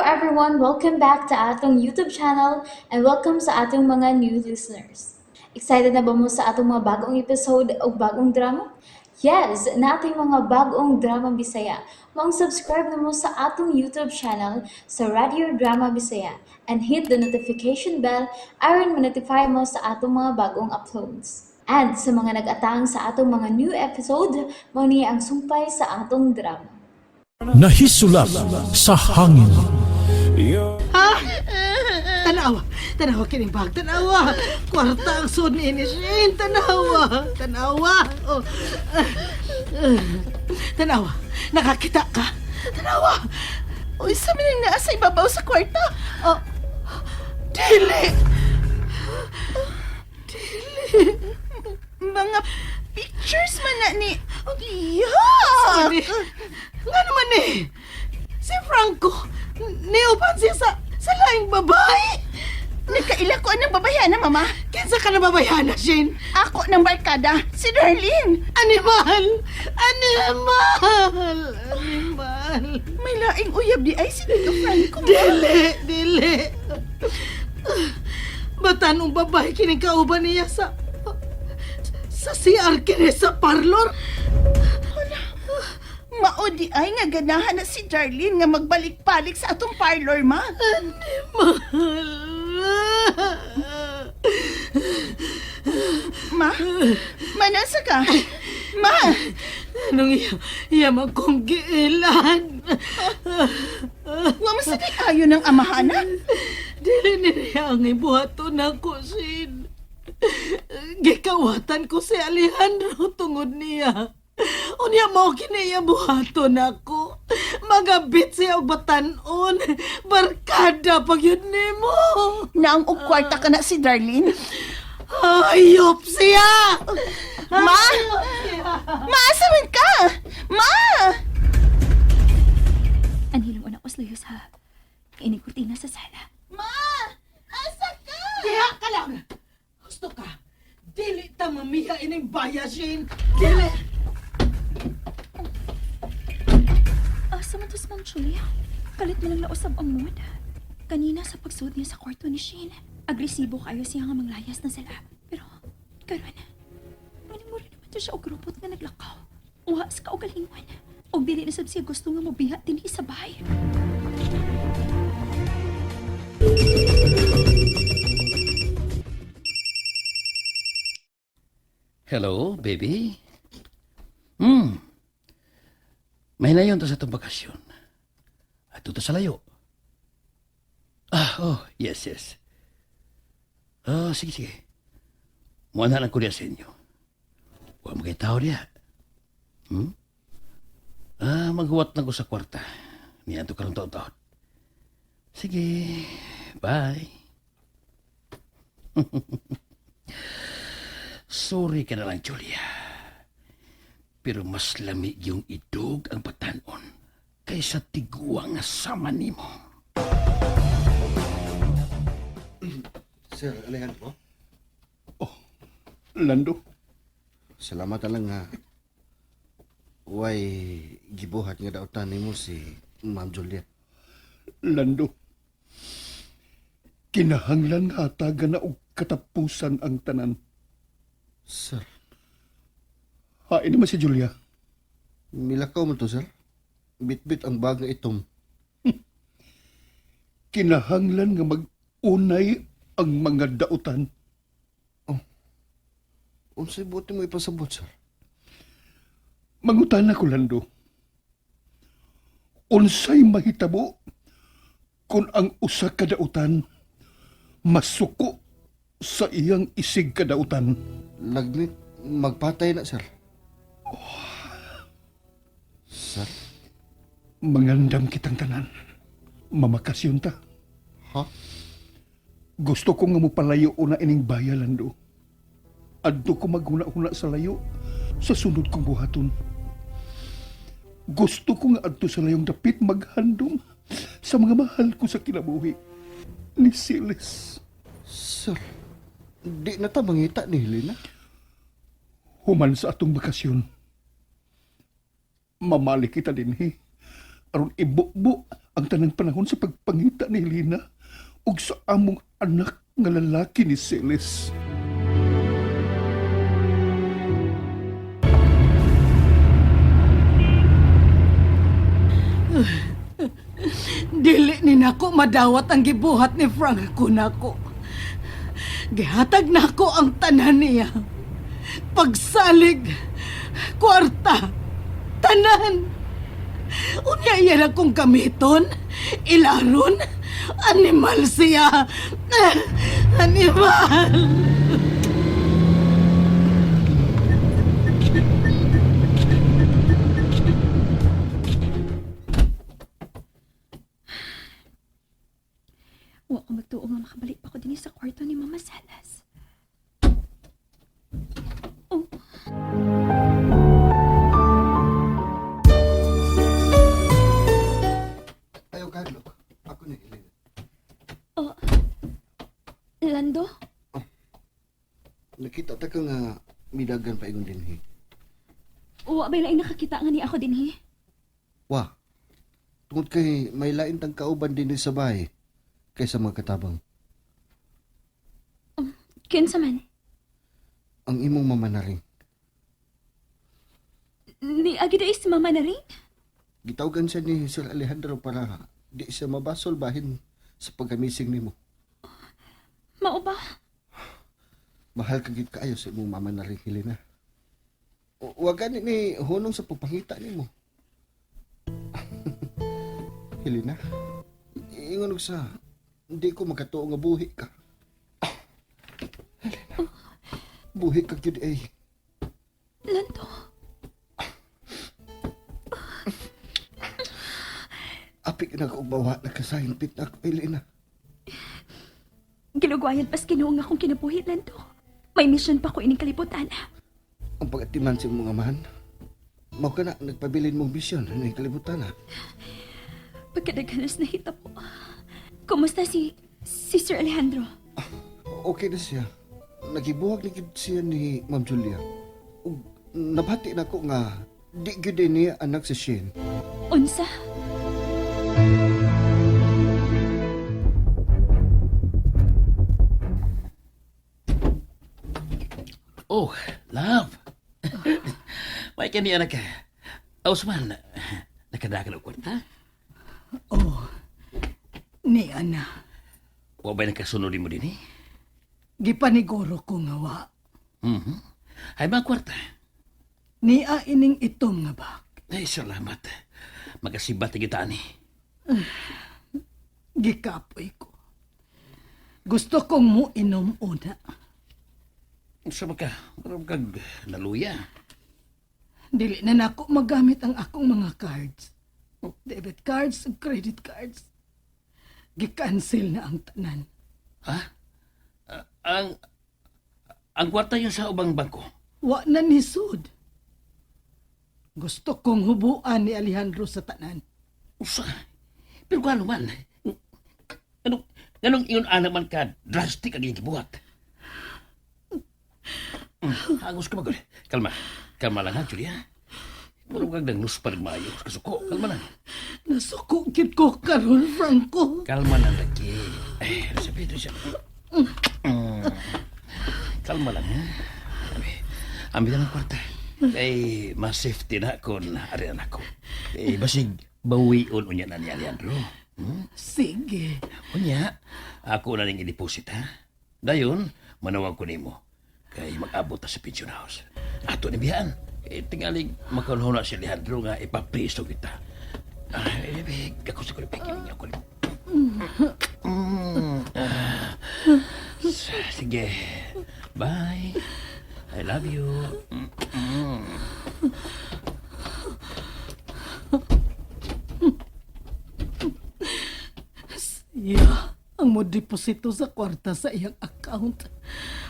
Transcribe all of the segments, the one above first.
everyone! Welcome back to atong YouTube channel and welcome sa atong mga new listeners. Excited na ba mo sa atong mga bagong episode o bagong drama? Yes, nating mga bagong drama Bisaya. Maong subscribe na mo sa atong YouTube channel sa Radio Drama Bisaya and hit the notification bell aron ma-notify mo sa atong mga bagong uploads. And sa mga nag-atang sa atong mga new episode, mao ni ang sumpay sa atong drama. Nahisulap sa hangin. Ha? Tanawa! Tanawa kining bag! Tanawa! Kwarta ang sud ni Shane! Tanawa! Tanawa! Oh. Tanawa! Nakakita ka! Tanawa! Uy, sa minang naa sa ibabaw sa kwarta. Oh. Dili! Mga pictures man na ni... Yuck! Sorry. Nga naman eh! Si Franco, niupan siya sa laing babae! Nagkaila ko ang babayana, mama. Kinsa ka na babayana, Shane? Ako ng barkada, si Darlene. Animal! Animal! Animal! May laing uyab di ay si Tito Franco. Dili! Dili! Batanong babae kining kauban niya sa CR kini sa parlor? Mao di ay nga ganahan na si Darlene nga magbalik-balik sa atong parlor, ma. Animal! Ma? Manasa ka? Ma! Anong iya man kong giilan? Wa man sa kay ayo ng amahana? Dili niya ang ibuhaton ako, Shin. Gikawatan ko si Alejandro tungod niya. Unya mao kini iya buhaton ako. Magabit siya og batan-on. Barkada pag yun nimo. Naang og kwarta ka na si Darlene. Ayop siya! Ma! Ma, asa man ka? Ma! Anhilom una ko sa sa ining kurtina sa sala. Ma! Asa ka? Diha ka lang! Gusto ka? Dili ta mamiya ining baya, Shane. Dili! Asa man to si Ma'am Julia? Kalit man lang nausab ang mood. Kanina sa pagsud niya sa kwarto ni Shane, agresibo kayo siya nga manglayas na sila. Pero, karon, manimura naman to siya og robot nga naglakaw. Uha sa kaugalingon. Og dili na sab siya gusto nga mobiha dinhi sa bahay. Hello, baby. Mahinayon to sa itong bakasyon. At to sa layo. Ah, oh, yes, yes. Oh, sige, sige. Muna lang ko diya sa inyo. Huwag mo kayo tao diya. Hmm? Ah, maghuwat lang ko sa kwarta. Niyan to karong taon-taon. Sige, bye. Sorry ka na lang, Julia. Pero mas lami yung idog ang patanon kaysa tiguang nga sama nimo. Sir Alejandro, Lando, salamat na lang nga way gibuhat nga dautan nimo si Ma'am Juliet. Lando. Kinahanglan nga hatagan na og katapusan ang tanan. Sir, Hain naman si Julia. nilakaw mo to, sir. Bitbit ang bag nga itom. Kinahanglan nga mag-unay ang mga dautan. Unsay buti mo ipasabot, sir? Mangutan ako, Lando. Unsay mahitabo kung ang usa ka dautan masuko sa iyang isig kadautan. Lagnit, magpatay na, sir. Sir? Mangandam kitang tanan. Mamakasyon ta. Ha? Gusto ko nga mopalayo una ining baya, Lando. Adto ko maghuna-huna sa layo sa sunod kong buhaton. Gusto ko nga adto sa layong dapit maghandom sa mga mahal ko sa kinabuhi. Ni Silis. Sir, di na ta mangita ni Helena. Human sa atong bakasyon. Mamali kita dinhi. Aron ibubo Ang tanang panahon sa pagpangita ni Helena ug sa among anak nga lalaki ni Celes. Dili ni nako madawat ang gibuhat ni Franco nako. Gihatag nako ang tanan niya. Pagsalig, kwarta, tanan. Unya iya na kong gamiton, ilaron, animal siya. Animal. Wa ko magtuo nga makabalik pa ko dinhi sa kwarto ni Mama Salas. Oh, Ayaw, Carlo. Ako ni Helena. oh. Lando? Nakita ta ka nga midagan pa ingon dinhi. Wa ba laing nakakita nga ni ako dinhi? Wa. Tungod kay may lain tang kauban dinhi sa bahay kaysa mga katabang. Kinsa man? Ang imong mama na rin. Ni agi dai si Mama na rin? Gitawagan siya ni Sir Alejandro para di siya mabasol bahin sa pagkamising nimo. Mao ba? Mahal ka gid kaayo sa imong mama na rin, Helena. Wa gani ni hunong sa pagpangita nimo. Helena, ingon og sa hindi ko makatuo nga buhi ka. Helena, buhi ka gyud ay. Lando? Apik na ko og bawa nakasahinpit na ako, Helena. Gilugwayan pas Ginoo nga akong kinabuhi, Lando. May mission pa ko ining kalibutan. Ang pagatiman sa imong amahan, mao ka na nagpabilin mong bisyon na kalibutan ha. Pagkadaghanas na hita po. Kumusta si Sir Alejandro? Okay na siya. Nagibuhag na gyud siya ni Ma'am Julia. Ug nabati na ko nga di gyud niya anak si Shane. Unsa? Oh, love. May kani anak ka. Ausman, nakadagan og kwarta. Oh, ni ana. Wa ba'y nakasunod mo din eh? Gipaniguro ko nga wa. Mhm. Ay mga kwarta. Nia ining itom nga bak. Ay, salamat. Magasibat na kita ani. Gikapoy ko. Gusto kong mo inom una. Sa ka, marang kag naluya. Dili na nako magamit ang akong mga cards. Debit cards ug credit cards. Gikancel na ang tanan. Ha? Ang ang kwarta yun sa ubang bangko. Wa na nisud. Gusto kong hubuan ni Alejandro sa tanan. Usa. Pero kung ano man, anong, anong ingon anak man ka, drastic ang iyong gibuhat. Agos ka magul. Kalma. Kalma lang ha, Julia. Puro kag nang nuspad maayo. Kasuko. Kalma lang. Nasuko gid ko karon, Franco. Kalma lang, laki. Ay, sabi ito siya. Kalma lang, ha? Abi, ambil lang ang kwarta. Kay mas safety na kung ari anak ko. Eh, basig, bawion unya na ni Alejandro. Sige. Unya, ako na ning i-deposit, ha? Dayon, manawag ko nimo. Kay mag-abot ta sa pension house. Ato ni biyaan. Eh, tingaling makanhuna si Alejandro nga ipapriso kita. Ay, eh, ako sa kulipik. Ako Sige. Bye. I love you. Mm. Yeah, ang mo deposito sa kwarta sa iyang account.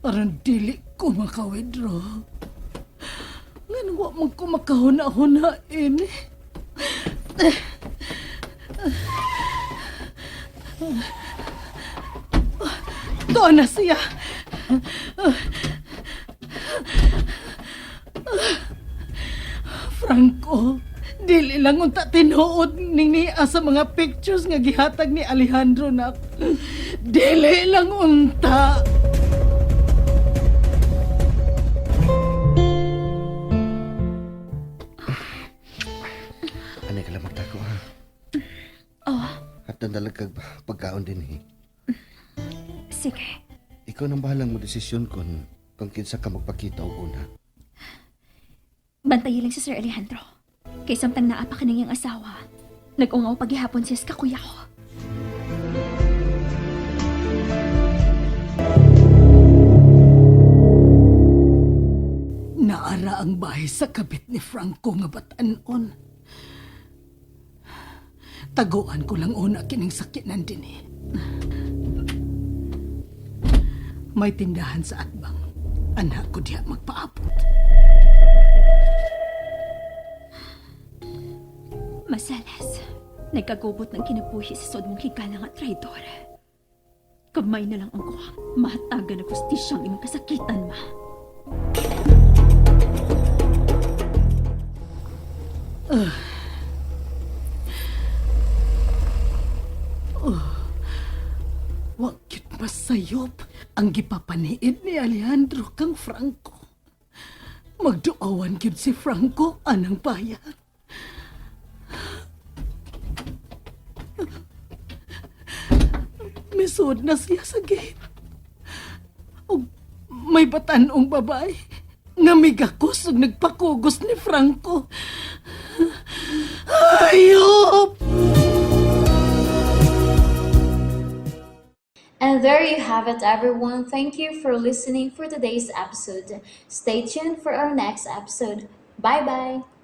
Aron dili ko maka-withdraw. Ngan wa man ko makahuna-huna ini. Doon na siya. Franco, Dili lang unta tinuod ning niya sa mga pictures nga gihatag ni Alejandro na. Dili lang unta. Anay ka lang magtako ha. Oh, At nandalag kag pagkaon din eh. sige. Ikaw nang bahalang mo desisyon kung kinsa ka magpakita og una. Bantayi lang si Sir Alejandro. Kay samtang naa pa kaning iyang asawa, nag-ungaw paghihapon siya sa kakuya ko. Naara ang bahay sa kabit ni Franco nga batanon. Taguan ko lang una kining sakinan din eh. May tindahan sa atbang. Anak ko diha magpaabot. Masalas, nagkagubot ng kinabuhi sa sod mong higala nga traidor. Kamay na lang ang kuha. Mahatagan na gustisyang imong kasakitan, ma. Wa gyud masayop ang gipapaniid ni Alejandro kang Franco. Magduawan gyud si Franco anang bayan. Misod na siya sa gate. Ug may batanong babae nga migakos ug nagpakugos ni Franco. Ayop! And there you have it, everyone. Thank you for listening for today's episode. Stay tuned for our next episode. Bye bye.